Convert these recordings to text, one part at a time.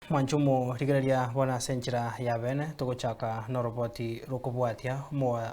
Mwanche omorigereria bono ase enchera ya bene, togochaka noroboti rokobwatia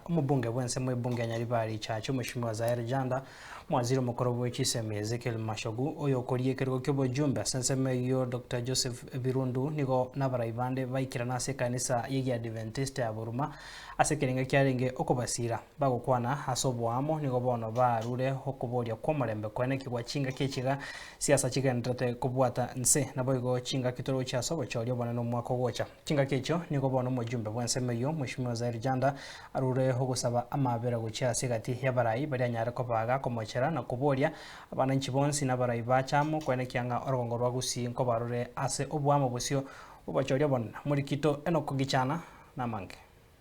omobunge bw'ensemo ebunge ya Nyaribari Chache Omweshimiwa Zaheer Janda, Omwaziri omokoro bwe chisemi Ezekiel Machogu, oyokoria ekerogo ki'obojumbe ase ensemo eyio Doctor Joseph Birundu nigo nabarai bande baikerana ase ekanisa y'Egiadiventista ya Buruma ase ekerenga kiarenge okobasira. Bagokwana ase oboamo nigo bono barure okoboria kw'omorembe koenekigwa chingaki echiga Siasa chigendererete kobwata nse, naboigo chingaki toroche ase obochori obonene omwaka ogocha. Chingaki echio nigo bono omojumbe bw'ensemo eyio, Mweshimiwa Zaheer Janda, arure ogosaba amaabera gochia ase egati y'abarai baria anyare koba gakomochera na koboria abananchi bonsi na abarai bache amo koenekia ng'a orogongo rwa Gusii nkobarure ase oboamo bosio bw'obochori obonene. Morikito Enock Gichana namange.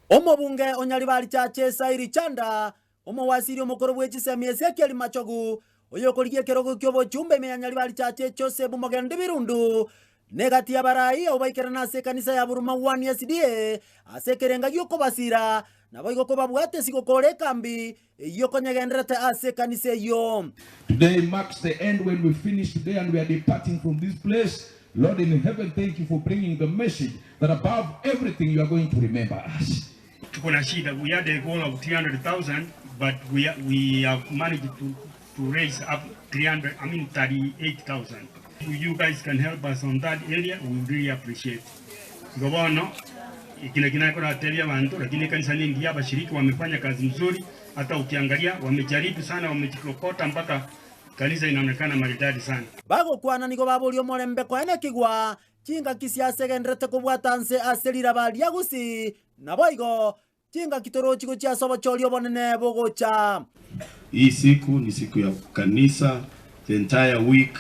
Omobunge o Nyaribari Chache Sairi Chanda Omowasiri omokoro bwe chisemi Ezekiel Machogu, oyokorigia ekerogo ki'obochumba ime ya Nyaribari Chache Joseph Mogendi Birundu, na egati y'abarai abwo baikerana ase ekanisa ya Buruma One SDA ase ekerenga gi'okobasira, naboigo kobabwate sigokora ekambi eyio konyegenderete ase ekanisa eyio. Today marks the end when we finish today and we are departing from this place. Lord in heaven, thank you for bringing the message that above everything you are going to remember us. Tuko na shida, we had a goal of 300,000 but we, we have managed to, to raise up 300, I mean 38,000. If you guys can help us on that area, we really appreciate. Igo bono eki nakio nakoratebia abanto, lakini ekanisa nengiya, abashiriki wamefanya kazi mzuri, hata ukiangalia wamejaribu sana, wamejikokota mpaka kanisa inaonekana maridadi sana. Bagokwana nigo baboria omorembe koenekigwa Chingaki chiasegenderete kobwata nse ase riraba ria Gusii, naboigo chingaki torochi gochia ase obochori obonene bogocha. Hii siku ni siku ya kanisa the entire week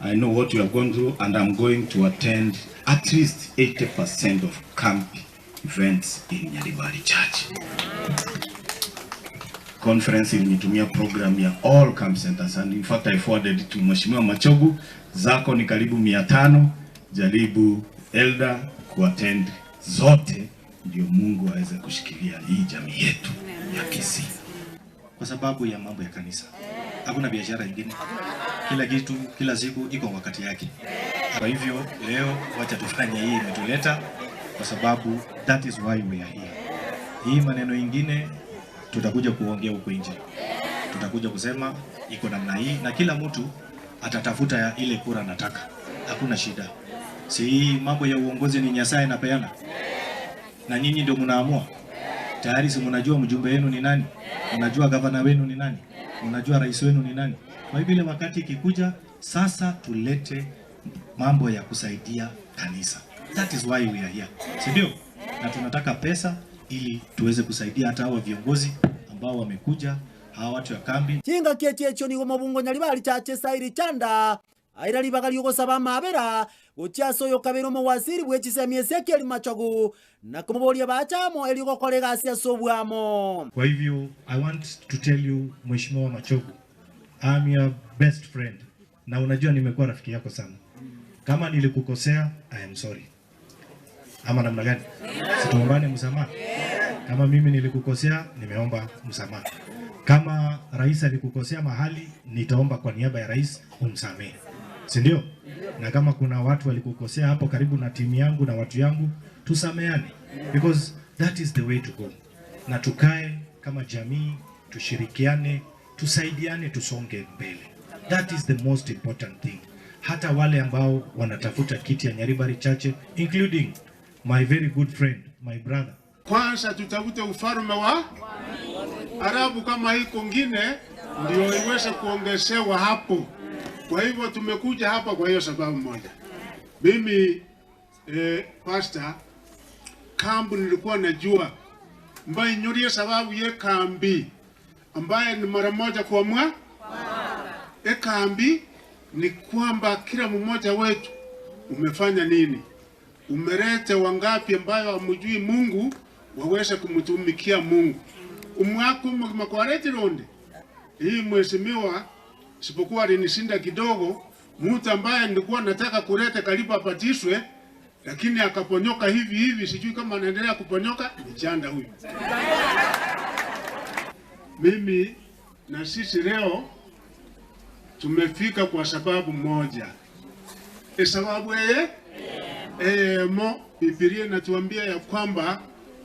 I know what you have gone through and I'm going to attend at least 80% of camp events in Nyaribari Church. Conference ilinitumia program ya all camp centers and in fact I forwarded to Mheshimiwa Machogu, zako ni karibu 500, jaribu elder kuattend zote ndio Mungu aweze kushikilia hii jamii yetu ya Kisii. Kwa sababu ya mambo ya kanisa, hakuna biashara ingine, kila kitu kila siku iko wakati yake. Kwa hivyo leo wacha tufanye hii imetuleta, kwa sababu that is why we are here. Hii maneno ingine tutakuja kuongea huko nje, tutakuja kusema iko namna hii, na kila mtu atatafuta ile kura anataka, hakuna shida. Si mambo ya uongozi ni Nyasaye anapeana, na nyinyi ndio mnaamua tayari. Si mnajua mjumbe wenu ni nani? Mnajua gavana wenu ni nani? Mnajua rais wenu ni nani? Kwa hivyo ile wakati ikikuja sasa, tulete mambo ya kusaidia kanisa. That is why we are here, si ndio? Na tunataka pesa ili tuweze kusaidia hata hawa viongozi ambao wamekuja, hawa watu ya kambi. Chingaki echi echio nigo mobungo Nyaribari Chache Sairi Chanda aira ribaga ri'ogosaba amaabera gochia ase oyokabeire omowasiri bwe chisemi Ezekiel Machogu, na komoboria bache amo erio gokora egasi ase oboamo. Kwa hivyo I want to tell you Mheshimiwa Machogu, I'm your best friend na unajua nimekuwa rafiki yako sana. Kama nilikukosea, I am sorry. Ama namna gani? Situombane msamaha? Kama mimi nilikukosea, nimeomba msamaha. Kama rais alikukosea mahali, nitaomba kwa niaba ya rais umsamehe, si ndio? Na kama kuna watu walikukosea hapo karibu na timu yangu na watu yangu, tusameane because that is the way to go. Na tukae kama jamii, tushirikiane, tusaidiane, tusonge mbele. That is the most important thing. Hata wale ambao wanatafuta kiti ya Nyaribari Chache including my very good friend, my brother. Kwanza tutafute ufalme wa Arabu, kama iko ngine ndio iweze kuongezewa hapo. Kwa hivyo tumekuja hapa kwa hiyo sababu moja. Mimi pastor kambu nilikuwa najua mbaye nyurie sababu ye kambi ambaye ni mara moja kwa mwa ekambi ni kwamba kila mmoja wetu umefanya nini, umelete wangapi ambayo hamjui Mungu waweze kumtumikia Mungu umwaka makwaretirunde hii mheshimiwa, sipokuwa alinishinda kidogo, mtu ambaye nilikuwa nataka kuleta karibu apatishwe, lakini akaponyoka hivi hivi, sijui kama anaendelea kuponyoka, ni Chanda huyu. Mimi na sisi leo tumefika kwa sababu moja, e sababu eye. Eyemo, Biblia inatuambia ya kwamba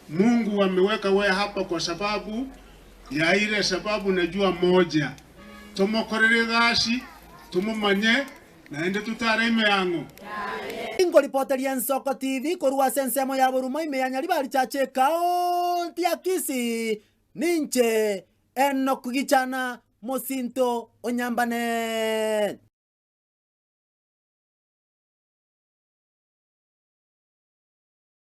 Mungu ameweka wewe hapa kwa sababu ya ile sababu najua moja, tomokorere gasi tumumanye naende tutareme yang'o. Ingoripoteria Ensoko TV korwa ase ensemo ya Boruma ime ya Nyaribari Chache ekaunti ya Kisii, ninche Enock Gichana mosinto o Nyambane.